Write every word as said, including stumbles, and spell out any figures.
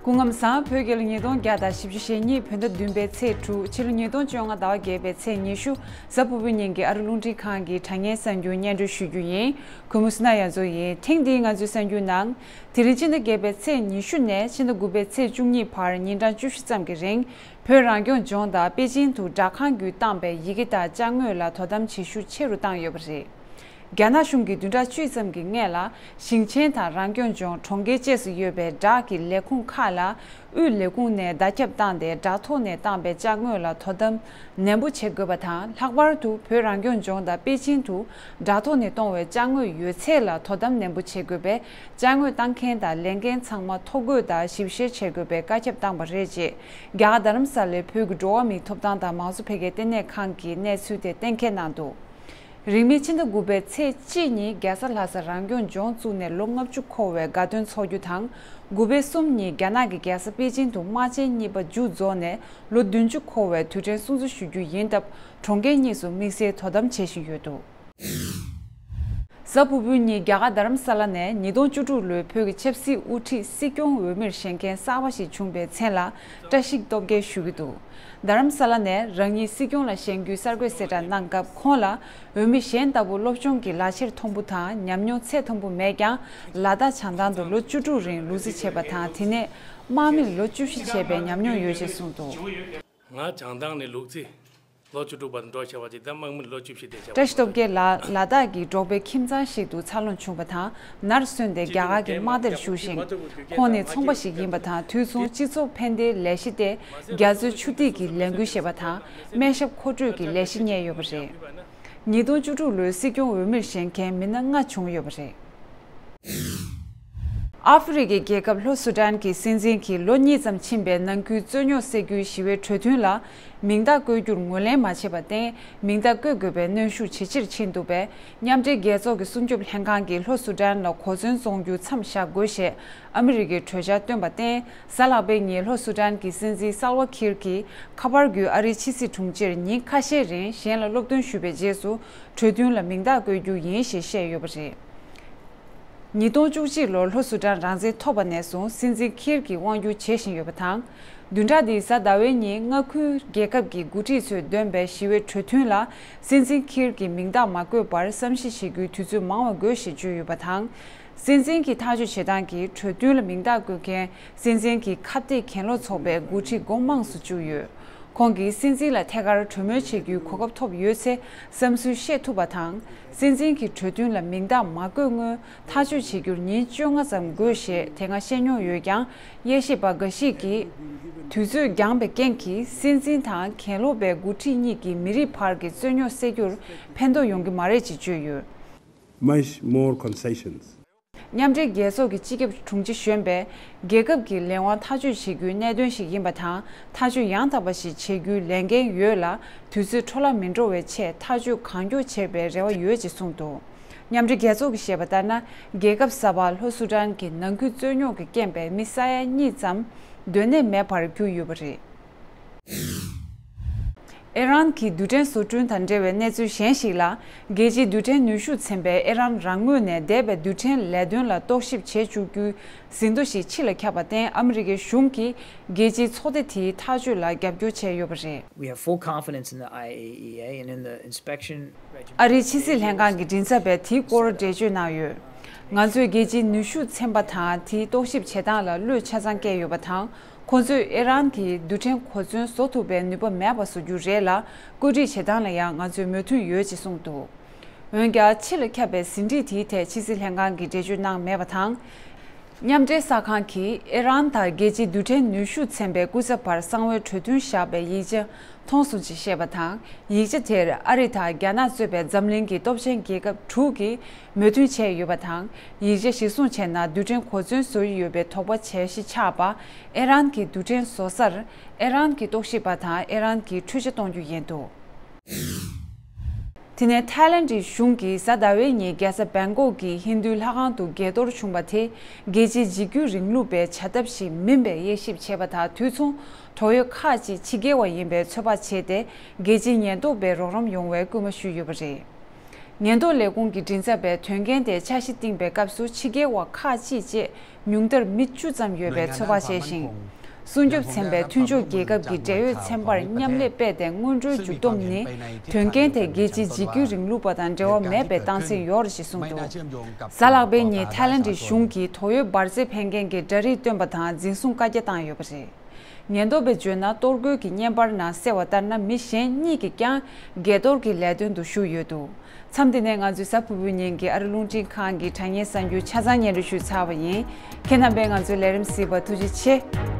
སྐུ་ཁམས་བཟང་། བོད་རྒྱལ་ལོ་ཉིས་སྟོང་བརྒྱ་དང་བཞི་བཅུ་ཞེ་གཉིས་བོད་ཟླ་བདུན་པའི་ཚེས་དྲུག་ཕྱི་ལོ་ཉིས་སྟོང་བཅོ་ལྔ་ཟླ་བ་བརྒྱད་པའི་ཚེས་ཉི་ཤུ། གཟའ་ཕུར་བུའི་ཉིན་གྱི་ཨ་རི་རླུང་འཕྲིན་ཁང་གི་དྲ་བརྙན་གསར་འགྱུར་སྙན་སྒྲོན་ཞུ་རྒྱུ་ཡིན། གུས་མོ་སི་ན་ཡ་མཚོ་ཡིན། ཐེངས་འདིའི་ང་ཚོའི་གསར་འགྱུར་ནང་། དེ་རིང་ཕྱི་ཟླ་བརྒྱད་པའི་ཚེས་ཉི་ཤུ་ནས་ཕྱི་ཟླ་དགུ་པའི་ཚེས་བཅུ་གཉིས་བར་ཉིན་གྲངས་བཅུ་བཞི་ཙམ་གྱི་རིང་། བོད་རང་སྐྱོང་ལྗོངས་དང་པེ་ཅིན་དུ་སྦྲག་ཁང་བརྒྱུད་བཏང་པའི་ཡི་གེ་དང་ཅ་དངོས་ལ་དོ་དམ་བྱེད་ཤུགས་ཆེ་རུ་བཏང་ཡོད་པ་རེད། རྒྱ་ནག་གཞུང་གིས་བདུན་ཕྲག་བཅུ་ཙམ་གྱི་སྔོན་ལ། ཞིང་ཆེན་དང་རང་སྐྱོང་ལྗོངས་གྲོང་ཁྱེར་བཅས་སུ་ཡོད་པའི་སྦྲག་གི་ལས་ཁུངས་ཁག་ལ། དབུས་ལས་ཁུངས་ནས་བརྡ་ཁྱབ་བཏང་སྟེ། སྦྲག་ཐོག་ནས་བཏང་པའི་ཅ་དངོས་ལ་དོ་དམ་ནན་པོ་བྱེད་དགོས་པ་དང་། ལྷག་པར་དུ་བོད་རང་སྐྱོང་ལྗོངས་དང་པེ་ཅིན་དུ་སྦྲག་ཐོག་ནས་གཏོང་བའི་ཅ་དངོས་ཡོད་ཚད་ལ་དོ་དམ་ནན་པོ་བྱེད་དགོས་པས། ཅ་དངོས་བཏང་མཁན་དང་ལེན་མཁན་ཚང་མ་ཐོ་འགོད་དང་ཞིབ་བཤེར་བྱེད་དགོས་པའི་བཀའ་ཁྱབ་བཏང་པ་རེད། ཅེས་རྒྱ་གར་རྡ་རམ་ས་ལའི་བོད་ཀྱི་འགྲོ་བ་མིའི་ཐོབ་ཐང་དང་མང་གཙོ་འཕེལ་རྒྱས་ལྟེ་གནས་ཁང་གིས་གནས་ཚུལ་དེ་གཏན་འཁེལ་གནང་འདུག་རིང་མིན་ཕྱི་ཟླ་དགུ་པའི་ཚེས་གཅིག་ཉིན་རྒྱལ་ས་ལྷ་ས་རང་སྐྱོང་ལྗོངས་བཙུགས་ནས་ལོ་ལྔ་བཅུ་འཁོར་བའི་དགའ་སྟོན་འཚོགས་རྒྱུ་དང་། དགུ་པའི་གསུམ་ཉིན་རྒྱ་ནག་གི་རྒྱལ་ས་པེ་ཅིན་དུ་དམག་ཆེན་གཉིས་པ་མཇུག་རྫོགས་ནས་ལོ་བདུན་ཅུ་འཁོར་བའི་དུས་དྲན་སྲུང་བརྩི་ཞུ་རྒྱུ་ཡིན་སྟབས། གྲོང་ཁྱེར་གཉིས་སུ་དམིགས་བསལ་དོ་དམ་བྱེད་བཞིན་ཡོད་འདུག་གཟའ་ཕུར་བུའི་ཉིན་རྒྱ་གར་རྡ་རམ་ས་ལ་ནས་ཉིས་སྟོང་བཅུ་དྲུག་ལོའི་བོད་ཀྱི་ཆབ་སྲིད་དབུ་ཁྲིད་སྲིད་སྐྱོང་འོས་མིར་བཞེངས་མཁན་གསར་པ་ཞིག་བྱུང་པའི་མཚན་ལ་བཀྲ་ཤིས་སྟོབས་རྒྱལ་ཞུ་གི་འདུག་རྡ་རམ་ས་ལ་ནས་རང་ཉིད་སྲིད་སྐྱོང་ལ་བཞེངས་རྒྱུའི་གསར་འགོད་གསལ་བསྒྲགས་གནང་སྐབས། ཁོང་ལ་འོས་མི་གཞན་ལྟ་བུ་སློབ་སྦྱོང་གི་ལག་ཁྱེར་མཐོན་པོ་དང་ཉམས་མྱོང་ཚད་མཐོན་པོ་མེད་ཀྱང་། ལ་དྭགས་བྱང་ཐང་དུ་ལོ་བཅུ་དྲུག་རིང་ལུས་རྩལ་བྱས་པ་དང་། དེ་ནས་དམག་མིར་ལོ་བཅུ་བཞི་བྱས་པའི་ཉམས་མྱོང་ཡོད་ཅེས་གསུངས་འདུག་ང་བྱང་ཐང་ནས་ལུས་རྩལ་ལོ་བཅུ་དྲུག་བར་འགྲོ་བྱས་པ་ཅིག་དང་། དམག་མིར་ལོ་བཅུ་བཞི་དེ་བྱས་པ། བཀྲ་ཤིས་སྟོབས་རྒྱལ་ལགས་ལ་དྭགས་ཀྱི་འབྲོག་པའི་ཁྱིམ་ཚང་ཞིག་ཏུ་འཚར་ལོངས་བྱུང་བ་དང་། ནར་སོན་ཏེ་རྒྱ་གར་གྱི་དམག་སྡེར་ཞུགས་ཤིང་། ཁོང་ནི་ཚོང་པ་ཞིག་ཡིན་པ་དང་། དུས་མཚུངས་སྤྱི་ཚོགས་ཕན་བདེའི་ལས་གཞི་སྟེ། རྒྱ་མཚོའི་ཆུ་ཐིགས་ཀྱི་ལས་འགུལ་ཞེས་པ་དང་། སྨན་ཞབས་མཁོ་སྤྲོད་ཀྱི་ལས་གཞི་གཉེར་ཡོད་པ་རེད། ཉིས་སྟོང་བཅུ་དྲུག་ལོའི་སྲིད་སྐྱོང་འོས་མིར་བཞེངས་མཁན་མི་སྣ་ལྔ་བྱུང་ཡོད་པ་རེད། ཨ་ཧྥེ་རི་ཁའི་རྒྱལ་ཁབ་ལྷོ་སུ་ཌན་གྱི་སྲིད་འཛིན་གྱིས་ལོ་གཉིས་ཙམ་ཕྱིན་པའི་ནང་ཁུལ་རྩོད་རྙོག་སེལ་རྒྱུའི་ཞི་བའི་གྲོས་མཐུན་ལ་མིང་རྟགས་བཀོད་རྒྱུར་ངོས་ལེན་མ་བྱས་པར་བརྟེན། མིང་རྟགས་བཀོད་དགོས་པའི་གནོན་ཤུགས་ཇེ་ཆེར་ཕྱིན་འདུག་པས། མཉམ་འབྲེལ་རྒྱལ་ཚོགས་ཀྱི་སྲུང་སྐྱོབ་ལྷན་ཁང་གིས་ལྷོ་སུ་ཌན་ལ་གོ་མཚོན་བཙོང་རྒྱུ་མཚམས་བཞག་དགོས་ཞེས་ཨ་མི་རི་ཀའི་གྲོས་འཆར་བཏོན་པར་བརྟེན། གཟའ་ལྷག་པའི་ཉིན་ལྷོ་སུ་ཌན་གྱི་སྲིད་འཛིན་སལ་ཝ་ཁིར་གྱིས་ཁ་པར་བརྒྱུད་ཨ་རིའི་ཕྱི་སྲིད་དྲུང་ཆེར་ཉིན་ཁ་ཤས་རིང་གཞན་ལ་སློབ་སྟོན་ཞུས་པའི་རྗེས་སུ། གྲོས་མཐུན་ལ་མིང་རྟགས་བཀོད་རྒྱུ་ཡིན་ཞེས་བཤད་ཡོད་པ་རེད། ཉིས་སྟོང་བཅུ་གཅིག་ལོར་ལྷོ་སུ་ཌན་རང་བཙན་ཐོབ་པ་ནས་བཟུང་སྲིད་འཛིན་ཁིར་གྱིས་དབང་སྒྱུར་བྱེད་བཞིན་ཡོད་པ་དང་། བདུན་ཕྲག་འདིའི་གཟའ་ཟླ་བའི་ཉིན་མངའ་ཁུལ་རྒྱལ་ཁབ་ཀྱི་འགོ་ཁྲིད་ཚོས་འདོན་པའི་ཞི་བའི་གྲོས་མཐུན་ལ་སྲིད་འཛིན་ཁིར་གྱི་མིང་རྟགས་མ་བཀོད་པར་བསམ་གཞིག་བྱེད་རྒྱུའི་དུས་ཚོད་མང་བ་དགོས་ཞེས་བརྗོད་ཡོད་པ་དང་། སྲིད་འཛིན་གྱི་ཐག་གཅོད་བྱེད་སྟངས་ཀྱིས་གྲོས་མཐུན་ལ་མིང་རྟགས་བཀོད་མཁན་སྲིད་འཛིན་གྱི་ཁ་གཏད་གྱེན་ལོག་ཚོགས་པའི་འགོ་ཁྲིད་མགོ་མང་སུ་བཅུག་ཡོད། ཁོང་གིས་སྲིད་འཛིན་ལ་ཐད་ཀར་གྲོས་མོལ་བྱེད་རྒྱུའི་གོ་སྐབས་ཐོབ་ཡོད་ཚེ་བསམ་ཚུལ་བཤད་ཐུབ་པ་དང་། སྲིད་འཛིན་གྱི་གྲོས་མཐུན་ལ་མིང་རྟགས་མ་བཀོད་སྔོན་ཐག་གཅོད་བྱེད་རྒྱུར་ཉིན་བཅོ་ལྔ་ཙམ་དགོས་ཞེས་དེ་སྔ་བཤད་མྱོང་ཡོད་ཀྱང་། དབྱེ་ཞིབ་པ་འགའ་ཞིག་གིས། དུས་ཚོད་འགྱངས་པའི་རྐྱེན་གྱིས་སྲིད་འཛིན་དང་གྱེན་ལོག་པའི་འགོ་ཁྲིད་གཉིས་ཀྱི་མི་རིགས་བར་གྱི་རྩོད་རྙོག་སེལ་རྒྱུར་ཕན་ཐོགས་ཡོང་གི་མ་རེད་ཅེས་བརྗོད་ཡོད། Much more concessions. མཉམ་འབྲེལ་རྒྱལ་ཚོགས་ཀྱི་སྤྱི་ཁྱབ་དྲུང་ཆེ་གཞོན་པས། རྒྱལ་ཁབ་ཀྱི་ལས་དབང་ཐག་གཅོད་བྱེད་རྒྱུའི་གནད་དོན་ཞིག་ཡིན་པ་དང་། ཐག་གཅོད་ཡང་དག་པ་ཞིག་བྱེད་རྒྱུའི་ལས་འགན་ཡོད་ལ། དུས་ཚོད་འཕྲོ་བརླག་མི་འགྲོ་བའི་ཆེད་ཐག་གཅོད་གང་མགྱོགས་བྱེད་པའི་རེ་བ་ཡོད་ཅེས་གསུངས་འདུག་མཉམ་འབྲེལ་རྒྱལ་ཚོགས་ཀྱིས་བཤད་པ་ལྟར་ན། རྒྱལ་ཁབ་གསར་པར་ལྷོ་སུ་ཌན་གྱི་ནང་ཁུལ་རྩོད་རྙོག་གི་རྐྱེན་པས་མི་ས་ཡ་གཉིས་ཙམ་སྡོད་གནས་མེད་པར་གྱུར་ཡོད་པ་རེད། ཨི་རན་གྱི་རྡུལ་ཕྲན་བཟོ་སྐྲུན་དང་འབྲེལ་བའི་གནས་ཚུལ་གཞན་ཞིག་ལ། རྒྱལ་སྤྱིའི་རྡུལ་ཕྲན་ནུས་ཤུགས་ཚན་པས་ཨི་རན་རང་ངོས་ནས་འདས་པའི་རྡུལ་ཕྲན་ལས་དོན་ལ་རྟོག་ཞིབ་བྱེད་བཅུག་རྒྱུའི་ཟིན་ཐོ་ཞིག་ཕྱི་ལ་ཁྱབ་པར་བརྟེན། ཨ་མི་རི་ཀའི་གཞུང་གིས་རྒྱལ་སྤྱིའི་ཚོགས་སྡེ་དེའི་ཐག་གཅོད་ལ་རྒྱབ་སྐྱོར་བྱས་ཡོད་པ་རེད། We have full confidence in the I A E A and in the inspection. ཨ་རིའི་ཕྱི་སྲིད་ལྷན་ཁང་གི་མགྲིན་ཚབ་པས་དེའི་སྐོར་འགྲེལ་བརྗོད་གནང་ཡོད། ང་ཚོས་རྒྱལ་སྤྱིའི་ནུས་ཤུགས་ཚན་པ་དང་དེའི་རྟོག་ཞིབ་བྱེད་སྟངས་ལ་བློས་ཆ་ཚང་བསྐྱེད་ཡོད་པ་དང་། ཁོ་ཚོས་ཨི་རན་གྱིས་རྡུལ་ཕྲན་གོ་མཚོན་བཟོ་ཐུབ་པའི་ནུས་པ་མེད་པ་བཟོ་རྒྱུ་རེད་ལ། བཀོད་སྒྲིག་བྱེད་སྟངས་ལ་ཡང་ང་ཚོས་མོས་མཐུན་ཡོད་ཅེས་གསུངས་འདུག་འོན་ཀྱང་། ཕྱི་ལ་ཁྱབ་པའི་ཟིན་བྲིས་དེའི་ཐད་ཕྱི་སྲིད་ལྷན་ཁང་གིས་འགྲེལ་བརྗོད་གནང་མེད་པ་དང་། མཉམ་འབྲེལ་གསར་ཁང་གིས་ཨི་རན་དང་རྒྱལ་སྤྱིའི་རྡུལ་ཕྲན་ནུས་ཤུགས་ཚན་པའི་སྐུ་ཚབ་བར་གསང་བའི་གྲོས་མཐུན་བཞག་པའི་ཡིག་ཆ་མཐོང་སོང་ཅེས་བཤད་པ་དང་། ཡིག་ཆ་དེར་ཨ་རི་དང་རྒྱ་ནག་གཙོས་པའི་འཛམ་གླིང་གི་སྟོབས་ཆེན་རྒྱལ་ཁབ་དྲུག་གིས་མོས་མཐུན་བྱས་ཡོད་པ་དང་། ཡིག་ཆ་གཞིར་བཟུང་བྱས་ན། རྡུལ་ཕྲན་གོ་མཚོན་བཟོ་ཡི་ཡོད་པའི་དོགས་པ་བྱས་གཞི་ཆགས་པ། ཨི་རན་གྱི་རྡུལ་ཕྲན་བཟོ་སར་ཨི་རན་གྱི་རྟོག་ཞིབ་པ་དང་ཨི་རན་གྱིས་འཕྲུལ་ཆས་གཏོང་རྒྱུ་ཡིན་འདུག་དེ་ནས་ཐའི་ལེན་ཌི་གཞུང་གིས་གཟའ་ཟླ་བའི་ཉིན་རྒྱལ་ས་བེང་ཀོག་གི་ཧིན་རྡུའི་ལྷ་ཁང་དུ་བརྒྱད་གཏོར་བྱུང་བ་དེ་རྒྱལ་སྤྱིའི་འཇིགས་སྐུལ་རིང་ལུགས་པའི་བྱ་ཐབས་ཤིག་མིན་པའི་དབྱེ་ཞིབ་བྱས་པ་དང་། དུས་མཚུངས་དོགས་ཡོད་ཁག་ཅིག་ཕྱི་རྒྱལ་བ་ཡིན་པའི་ཚོད་དཔག་བྱས་ཏེ། རྒྱལ་སྤྱིའི་ཉེན་རྟོག་པའི་རོགས་རམ་ཡོང་བའི་སྐུལ་མ་ཞུས་ཡོད་པ་རེད། ཉེན་རྟོག་ལས་ཁུངས་ཀྱི་མགྲིན་ཚབ་པས་དོན་རྐྱེན་དེ་འཆར་གཞི་བཏིང་པའི་སྐབས་སུ་ཕྱི་རྒྱལ་བ་ཁག་ཅིག་བཅས་ཉུང་མཐར་མི་བཅུ་ཙམ་ཡོད་པའི་ཚོད་དཔག་བྱས་ཤིང་། སྲུང་སྐྱོབ་ཚན་པས་མཐུན་ཕྱོགས་རྒྱལ་ཁབ་ཀྱི་འབྲེལ་ཡོད་ཚན་པར་མཉམ་ལས་སྤེལ་ཏེ་སྔོན་འགྲོའི་མཇུག་སྡོམ་ནི། དོན་རྐྱེན་དེ་རྒྱལ་སྤྱིའི་འཇིགས་སྐུལ་རིང་ལུགས་པ་དང་འབྲེལ་བ་མེད་པའི་རྟགས་མཚན་ཡོད་རེད་ཅེས་གསུངས་འདུག། གཟའ་ལྷག་པའི་ཉིན་ཐའི་ལན་གྱི་གཞུང་གིས་དོགས་ཡོད་འབར་རྫས་འཕེན་མཁན་གྱི་འདྲ་རིས་བཏོན་པ་དང་འཛིན་བཟུང་བཀའ་རྒྱ་བཏང་ཡོད་པ་རེད། ཉེན་རྟོག་པས་བརྗོད་ན། གཏོར་རྒོལ་གྱི་བརྙན་པར་ནང་གསལ་བ་ལྟར་ན། མི་གཞན་གཉིས་ཀྱིས་ཀྱང་འགས་གཏོར་གྱི་ལས་དོན་དུ་ཞུགས་ཡོད་འདུག། མཚམས་འདི་ནས་ང་ཚོའི་གཟའ་ཕུར་བུའི་ཉིན་གྱི་ཨ་རི་རླུང་འཕྲིན་ཁང་གི་དྲ་བརྙན་གསར་འགྱུར་ཆ་ཚང་སྙན་སྒྲོན་ཞུས་ཚར་བ་ཡིན། ཁྱེད་རྣམ་པས་ང་ཚོའི་ལས་རིམ་གཟིགས་པར་ཐུགས་རྗེ་ཆེ།